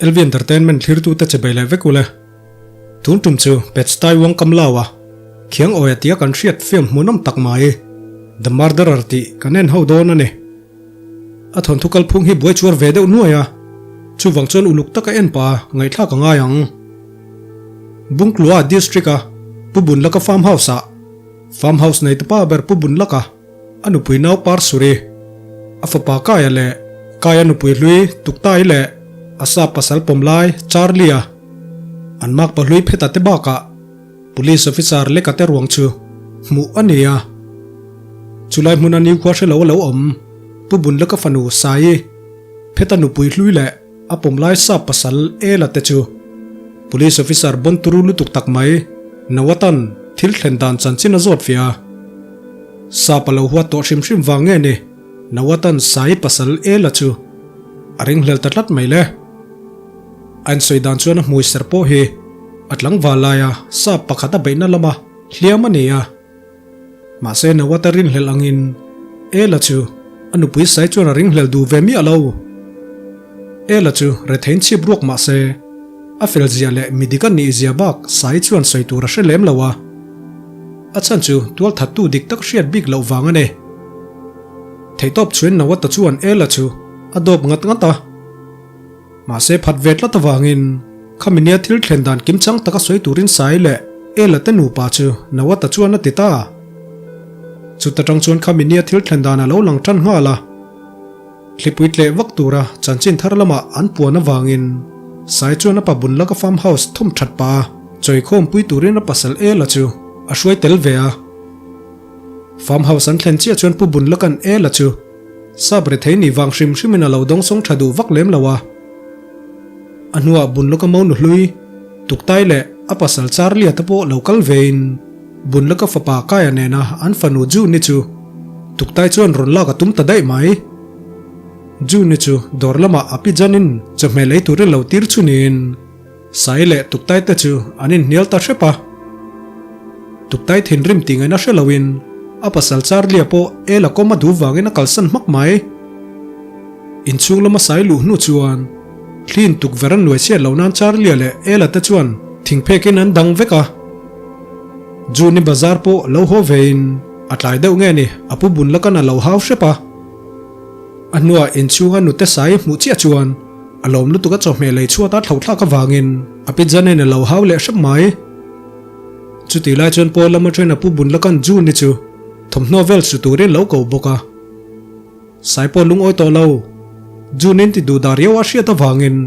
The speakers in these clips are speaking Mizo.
LV Entertainment thlirtute che bei leh vek ule. Tun tum chu Pets Tai Wang Kam Lau a Khiang Awia tia kan hriat film hmuhnawm tak mai The Murderer tih kan en ho dawn a ni. A thawnthu kalphung hi buai chuar ve deuh nuai a, chuvang chuan uluk taka en pa ngaihthlak a ngai ang. Bungklua District a Pu Bunlaka Farm House ah Farm House nei ta pa ber Pu Bunlaka, A nupui nau Parsuri, a fapa Kaia leh Kaia nupui hlui Tuktai leh a sa pasal pawm lai Charlie-a an makpa hlui pheta te bakah Police Officer leka te ruang chu hmuh a ni a. Chulai hmuna nikhua hre lo a lo awm Pu Bunlaka fanu Saii pheta nupui hlui leh A pawm lai sa pasal Ela te chu Police Officer Bonturu lutuk tak mai Nawatan thil thlen dan chanchin a zawt fia a. Sap a lo huat tawh hrim hrim vang nge ni Nawatan Sai pasal Ela chu a ringhlel ta tlat mai le. A insawi dan chuan a hmui ser pawh hi a tlangval laia sap pakhat a beihna lama hliam a ni a. Mahse Nawat a rinhlelh angin Ela chu a nupui sai chuan a ringhlel duh ve miah lo. Ela chu rethein chhip ruak mahse a fel zia leh mi dik a nih zia bak sai chuan sawi tur a hre lem lo a. A chhan chu tual thattu dik tak hriat bik loh vang a ni. Theihtawp chhuin Nawata chuan Ela chu a dawp ngat ngat a. Mahse phat ve tlat avangin khami nia thil thlen dan kimchang taka sawi turin Sai leh Ela te nupa chu Nawata chuan a ti ta. Chuta tang chuan khami nia thil thlen dan a lo lang tan nghal a. Thlipui tleh vak tura chanchin thar lamah an puan avangin Sai chuan a pa bun laka farm house thawm that pah a chawikhawmpui turin a pasal Ela chu a hruai tel ve a. Farm house an thlen chiah chuan Pu Bun lakan Ela chu Sap rethei nih vang hrim hrimin a lo dawngsawng tha duh vak lem lo a. A hnuah Bunlawka monu hlui, Tuktai leh a pasal Charlie-a te pawh lo kal vein Bunlawka fapa Kaia nena an fanu June-i chu Tuktai chuan rawn lak a tum ta daih mai. June-i chu dawr lamah a pi Janin chawhmeh lei turin lo tir chu niin Sai leh Tuktai te chu an inhnial ta hrep a. Tuktai thinrim tih ngaihna hre loin a pasal Charlie-a pawh Ela kawm a duh vangin a kalsan hmak mai. Inchhung lama sai luh hnu chuan thliin tukverh an nuai chhiat loh nan Charlie-a leh Ela te chuan thingphekin an dang vek a. June-i bazar pawh lo haw vein a tlai deuh nge ni a pu bun lakan a lo hau hrep a. A hnuah inchhunga nute sai hmuh chiah chuan A lawm lutuk a chawhmeh lei chhuat a thlauhthlak avangin a pi Janin a lo hau leh hrep mai. Chutih lai chuan Paul lama train a pu bun lakan June-i chu thawmhnaw vel su turin lo ko bawk a. Sai pawh lungawi tawh lo. June-in ti duh dah riau a hriat avangin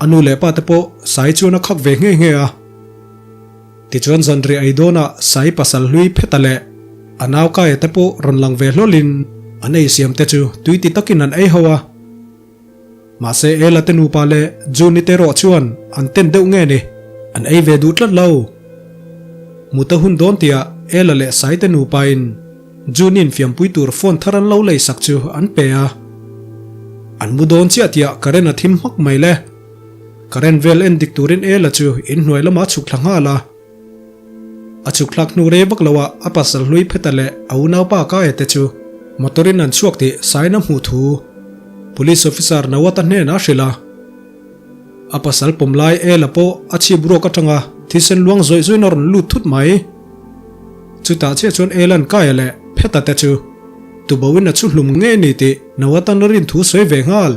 a nu leh pa te pawh Sai chuan a khak ve nghe nghe a. Tichuan zanriah ei dawnah Sai pasal hlui pheta leh a nau Kaia te pawh rawn lang ve hlawlin an ei siam te chu tui ti takin an ei ho a. Mahse Ela te nupa leh Juni te erawh chuan an ten deuh nge ni, an ei ve duh tlat lo. Muta hun dawn tihah Ela leh Sai te nupa in Juni infiampui tur phone thar an lo lei sak chu an pe a. An mu dawn chiah tihah current a thim hmak mai le. Current vel en dik turin Ela chu inhnuai lamah a chhuk thla nghal a. A chhuk thlak hnu rei vak loah a pasal hlui Pheta leh a unaupa Kaia te chu motor in an chhuak tih Saina hmuh thu Police Officer Nawata hnenah a hrilh a. A pasal pawm lai Ela pawh a chhip ruak atanga thisen luang zawih zawih in a rawn lut thut mai. Chutah chiah chuan Ela'n Kaia leh Pheta te chu tuboin a chhu hlum ngei ni tih Nawatan a rin thu sawi ve nghal.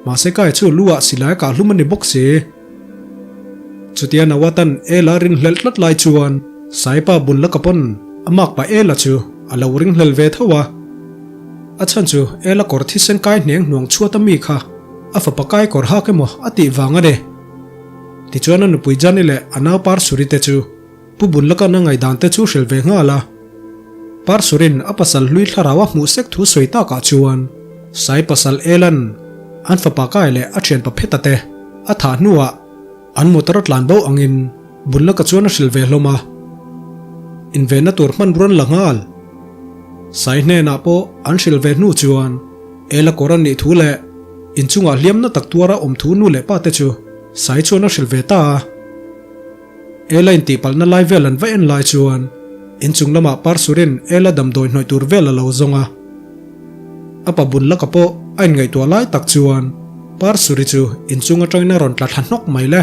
Mahse Kaia chu lu ah silai a kah hlum a ni bawk si. Chutia Nawatan Ela ringhlelh tlat lai chuan Saipa bun la ka pawn a mak pah Ela chu a lo ringhlel ve tho a. A chhan chu Ela kawr thisen kai hneng hnuang chhuat a mi kha a fapa kai kawr hak emaw a tih vang a ni. Tichuan a nupui Jani leh a nau Parsuri te chu Pu bun laka na ngaihdan te chu hrilh ve nghal a. Parsurin a pasal hlui thlarau a hmuh sek thu sawi takah chuan Sai pasal Elan an fapa kai leh a thianpa Pheta te a thah hnuah an motor a tlan bo angin bun laka chuan a hrilh ve hlawm a. Invenna tur hmanruan la nghal. Sai hnenah pawh an hrilh ve hnu chuan Ela kawr a nih thu leh inchungah hliamna tak tuara awm thu nu leh pa te chu Sai chuan a hrilh ve ta a. Ela intihpalhna lai vel an va en lai chuan inchung lamah Parsurin Ela damdawi hnawih tur vel a lo zawng a. A pa bun laka pawh a inngaihtuah lai tak chuan Parsuri chu inchung atangin a rawn tla thla hnawk mai le.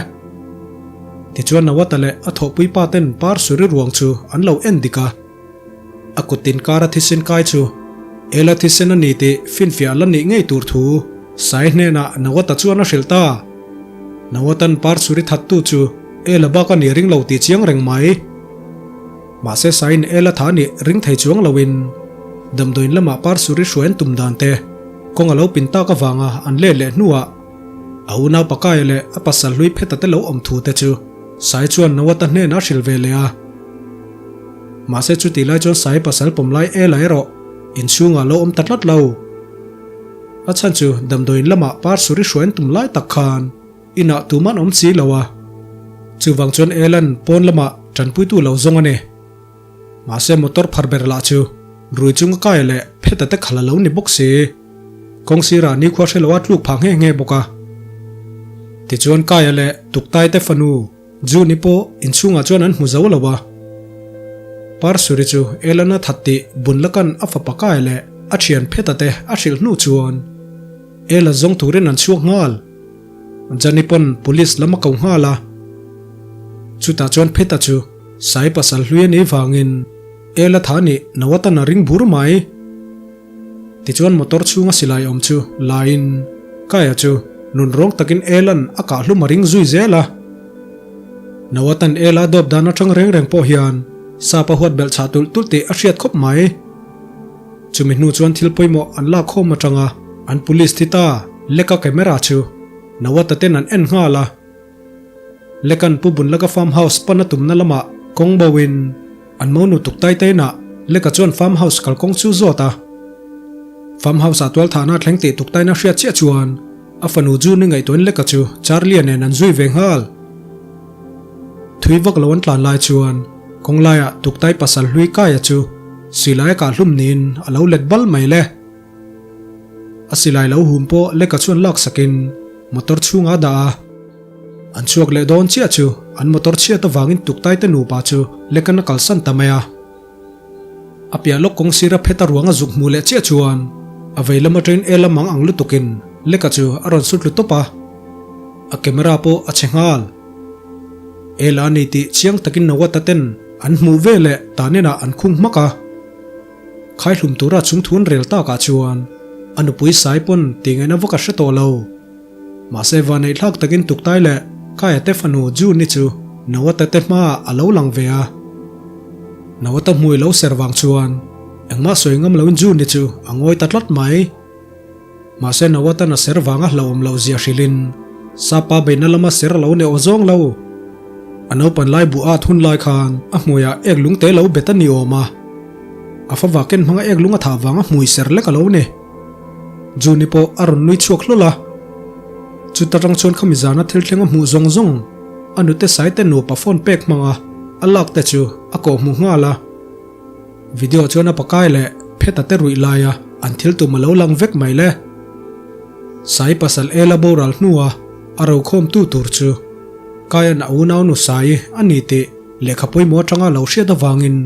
Tichuan Nawata leh a thawhpui pa ten Parsuri ruang chu an lo en dik a. A kut inkara thisen kai chu Ela thisen a ni tih finfiah la nih ngei tur thu Sai hnenah Nawata chuan a hrilh ta. Nawatan Parsuri thattu chu Ela bak a nih ring lo tih chiang reng mai. Mahse Saiin Ela tha nih ring thei chuang loin damdawiin lamah Parsuri hruai an tum dan te kawng a lo pin tak avanga an let leh hnuah a unau Pakaia leh a pasal hlui pheta te lo awm thu te chu Sai chuan Nawata hnenah a hrilh ve leh a. Mahse chutih lai chuan Sai pasal pawm lai Ela erawh inchhungah a lo awm ta tlat lo. A chhan chu damdawiin lamah Parsuri hruai an tum lai tak khan Inah tuman awm si lo a, chuvang chuan Elan pawn lamah tanpuitu lo zawng a ni. Mahse motor phar ber lah chu rui chunga kai leh pheta te khalh a lo ni bawk si. Kawng sirah nikhua hre loa tluk phah nghe nghe bawk a. Tichuan Kaia leh Tuktai te fanu Juni pawh inchhungah chuan an hmu zo lo a. Parsuri chu Elana that tih Bunlakan a fapa Kaia leh a thian pheta te a hrilh hnu chuan Ela zawng turin an chhuak nghal. Jani pawn police lam a ko nghal a, chutah chuan Pheta chu Sai pasal hlui a nih vangin Ela tha nih no atan a ring bur mai. Tichuan motor chhunga silai awm chu laiin Kaya chu nunrawng takin Elan a kah hlum a ring zui zel a. No atan Ela dawp dan atang reng reng pawh hian sap a huat belh chhah tulh tulh tih a hriat khawp mai. Chumi hnu chuan thil pawimawh an lak khawm atanga an police thi ta leka camera chu Nawata ten an en nghal a. Lekan Pu Bunlaka farm house pan a tumna lamah kawng bo in an monu tuk tai tainah Leka chuan farm house kalkawng chu zawt a. Farm house ah tualthahna a thleng tih tuk taina hriat chiah chuan a fanu June i ngaihtuahin Leka chu Charlie-a nen an zui ve nghal. Thui vak lo an tlan lai chuan kawng laiah tuktai pasal hlui Kaia chu silai a kah hlum niin a lo let bal mai le. A silai lo hum pawh leka chuan lak sakin motor chhungah a dah a. An chhuak leh dawn chiah chu an motor chhiat avangin tuktai te nupa chu lekan a kalsan ta mai a. A piah lawk kawng sira phet a ruang a zuk hmuh leh chiah chuan a vei lam atangin e lam ang ang lutukin leka chu a rawn sut tlu tawp a, a camera pawh a che nghal. Ela a ni tih chiang takin Nawata ten an hmuh ve leh taninah an khung hmak a. Khaihlum tura chung thu an rel takah chuan a nupui Sai pawn tih ngaihna vak a hre tawh lo. Mahse vaneih thlak takin tuktai leh Kaya te fanu June-i chu Nawata te hmaah a lo lang ve a. Nawata hmui lo ser vang chuan engmah sawi ngam loin June-i chu a ngawi ta tlat mai. Mahse Nawatan a ser vanga hlauhawm loh zia hrilhin Sapa beihna lama ser a lo nei aw zawng lo. A naupan lai buh at hun lai khan a hmuiah ek lung te lo bet a ni awm a. A fava ken hmanga ek lung a thah vanga hmui ser lek a lo ni. Juni pawh a rawn nui chhuak hlawl a. Chuta tang chuan khami zana thil thleng a hmuh zawng zawng a nute Saite nupa phone pek hmanga a lak te chu a kawh hmuh nghal a. Video chuan a pakai leh pheta te ruih laia an thil tum a lo lang vek mai le. Sai pasal Ela boral hnua a rokhawm tu tur chu Kaian a unau nu Sai a ni tih lehkha pawimawh atanga lo hriat avangin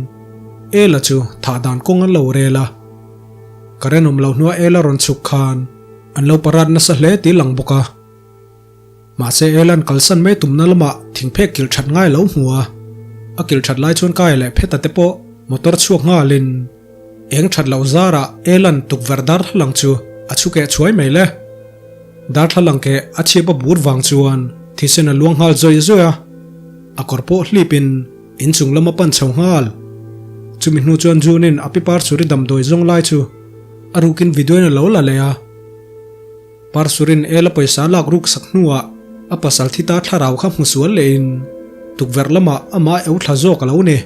Ela chu thah dan kawng an lo rel a. Current awm loh hnuah Ela rawn chhuk khan an lo parat nasa hle tih lang bawk a. Mahse Ela'n kalsan mai tumna lamah thingphek kilh that ngai lo hmu a, a kilh that lai chuan Kaia leh Pheta te pawh motor chhuak nghalin eng that loh zarah Ela'n tukverh darthlalang chu a chhu keh chhuai mai le. Darthlalang keh a chhip a bur vang chuan thisen a luang nghal zawih zawih a, a kawr pawh hlipin Inchung lam a pan chho nghal. Chumi hnu chuan June-in a pi Parchuri damdawi zawng lai chu a rukin video-in a lo la leh a. Parchurin Ela pawisa lak ruk sak hnuah a pasal thi ta thlarau kha hmu sual lehin tukverh lamah amah eu thla zawk a lo ni.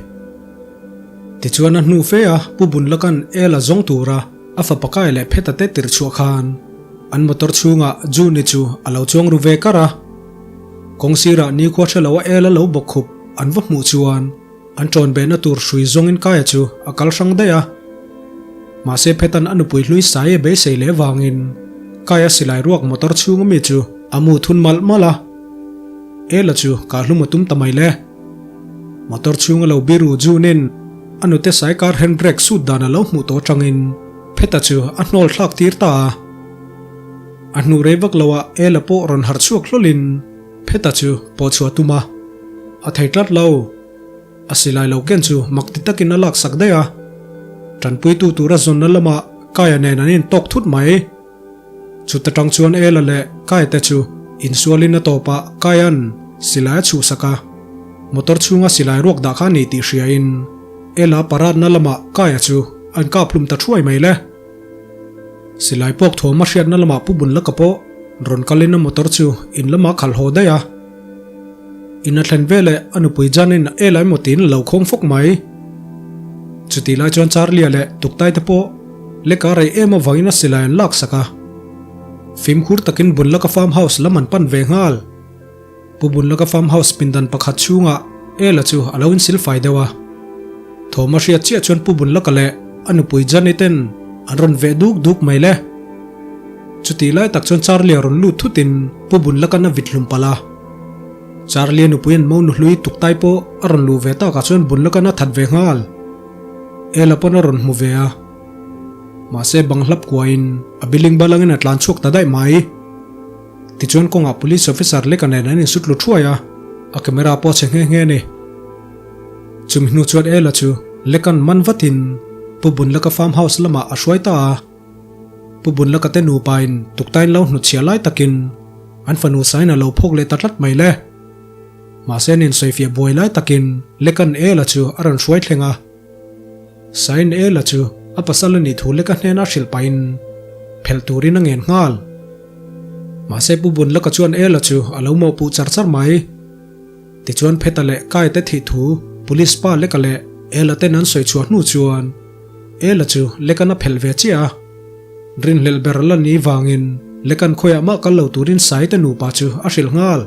Tichuan a hnu fe a Pu Bunlakan Ela zawng tura a fapa kai leh pheta te tirh chhuah khan an motor chhungah June-i chu a lo chuang ru ve kar a. Kawng sirah nikhua hre lo a Ela lo bawk khup an va hmuh chuan an ṭawn behna tur hrui zawngin Kaia chu a kal hrang daih a. Mahse Phetan a nupui hlui sai a beisei leh vangin Kaia silai ruak motor chhunga mi chu a mu thun malh malh a. Ela chu kahlum a tum ta mai le. Motor chhunga lo biru Junin a nute sai car handbrake sut dan a lo hmuh tawh atangin Pheta chu a hnawl thlak tir ta a. A hnu rei vak loah Ela pawh rawn harh chhuak hlawlin Pheta chu pawh chhuah tum a, a thei tlat lo. A silai lo ken chu mak ti takin a laksak daih a, tanpuitu tura zawnna lamah Kaia nen an intawk thut mai. Chuta tang chuan Ela leh Kaia te chu insualin a tawpah Kaia'n silai a chhuhsak a, motor chhunga silai ruak dah kha a ni tih hriain Ela paratna lamah Kaia chu a inkap hlum ta thuai mai le. Silai puak thuam a hriatna lamah Pu Bunlaka pawh rawn kalin a motor chu in lamah a khalh haw daih a. In a thlen veleh a nupui Janin a el a emaw tiin a lo khawng fawk mai. Chutih lai chuan Charlie-a leh Tuktai te pawh leka rei em avangin a silai an laksak a. Fimkhur takin Bunlaka farm house lam an pan ve nghal. Pu Bunlaka farm house pindan pakhat chhungah Ela chu a lo insil fai deuh a. Thawm a hriat chiah chuan Pu Bunlaka leh a nupui Jani ten an rawn veh duk duk mai le. Chutih lai tak chuan Charlie a rawn lut thutin Pu Bunlaka'n a vit hlum palh a. Charlie a nupui an mo nuhlui tuktai pawh a rawn luh ve takah chuan Bunlaka'n a that ve nghal. Ela pawn a rawn hmu ve a. Mahse bang hlap kuahin a biling balangin a tlan chhuak ta daih mai. Tichuan kawngah Police Officer leka nen an insut lut thuai a, a camera pawh a chhe nghe nghe a ni. Chumi hnu chuan Ela chu lekan man vatin Pu Bunlaka farm house lamah a hruai ta a. Pu Bunlaka te nupain tuktain lo hnutchhiah lai takin an fanu sain a lo phawk leh ta tlat mai le. Mahse an insawifiah buai lai takin lekan Ela chu a rawn hruai thleng a. Sain Ela chu a pasal a nih thu leka hnena hrilh pahin phelh turin a ngen nghal. Mahse Pu Bunlaka chuan Ela chu a lo mawhpuh char char mai. Tichuan Pheta leh Kai te thih thu Police pa leka leh Ela ten an sawi chhuah hnu chuan Ela chu lekan a phelh ve chiah a. Rinhlelh ber la ni vangin lekan khawiah mah kal lo turin Sai te nupa chu a hrilh nghal.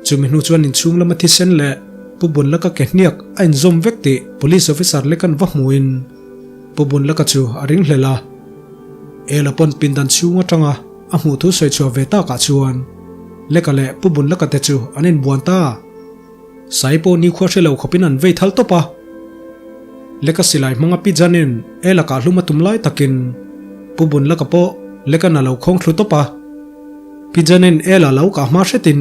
Chumi hnu chuan inchhung lama thisen leh Pu Bunlaka ke hniak a inzawm vek tih Police Officer lekan va hmuhin Pu Bunlaka chu a ringhlelh a. Ela pawn pindan chhung atanga a hmuh thu sawi chhuah ve takah chuan Leka leh Pu Bunlaka te chu an inbuan ta. Sai pawh nikhua hre lo khawpin an vei thal tawp a. Leka silai hmanga Pi Janin Ela kah hlum a tum lai takin Pu Bunlaka pawh Leka'n a lo khawng thlu tawp a. Pi Janin Ela lo kah hma hretin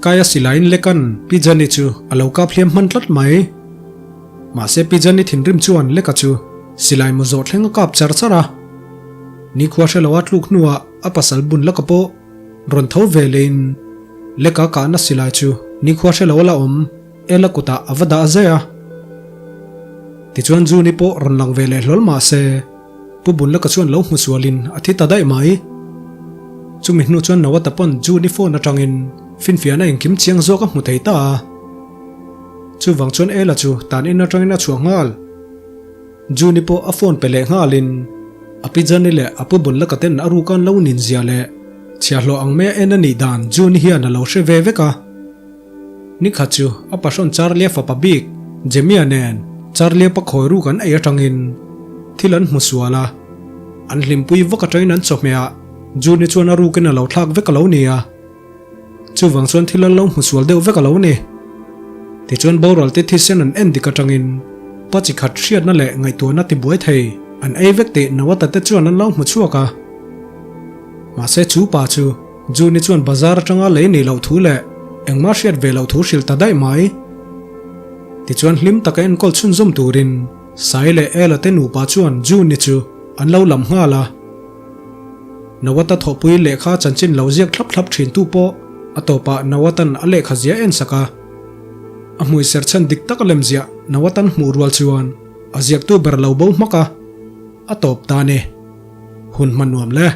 Kaia silaiin Leka'n Pi Jani chu a lo kap hliam hman tlat mai. Mahse Pi Jani thinrim chuan Leka chu silai mu zawh thleng a kap char char a. Nikhua hre lo a tluk hnuah a pasal Bunlaka pawh rawn tho ve lehin Leka kahna silai chu nikhua hre lo a la awm Ela kutah a va dah zai a. Tichuan Juni pawh rawn lang ve leh hlawl mahse Pu Bunlaka chuan lo hmu sualin a thi ta daih mai. Chumi hnu chuan Nawata pawn Juni phone atangin finfiahna engkim chiang zawk a hmu thei ta a. Chuvang chuan Ela chu tan in atangin a chhuah nghal. Juni pawh a phone pe leh nghalin a pi Jani leh a pu Bunlaka ten a ruk an lo nin zia leh chhiahhlawh ang maia en a nih dan Juni hian a lo hre ve vek a. Nikhat chu a pahrawn Charlie-a fapa bik Jemmy-a nen Charlie-a pa khawi ruk an ei atangin thil an hmu sual a, an hlimpui vak atangin an chawhmeh ah Juni chuan a rukin a lo thlak vek a lo ni a. Chuvang chuan thil an lo hmu sual deuh vek a lo ni. Tichuan boral te thisen an en dik atangin pa chi khat hriatna leh ngaihtuahna tibuai thei an ei vek tih Nawata te chuan an lo hmu chhuak a. Mahse chu pa chu Juni chuan bazar atanga lei nih loh thu leh engmah hriat ve loh thu hrilh ta daih mai. Tichuan hlim taka enkawl chhunzawm turin Sai leh Ela te nupa chuan Juni chu an lo lam nghal a. Nawata thawhpui lehkha chanchin lo ziak thlap thlap thin tu pawh a tawpah Nawatan a lehkha zia en sak a. A hmui ser chhan dik tak a lem ziah Nawatan hmuh rual chuan a ziaktu ber lo bo hmak a, a tawp ta ni. Hun hman nuam le.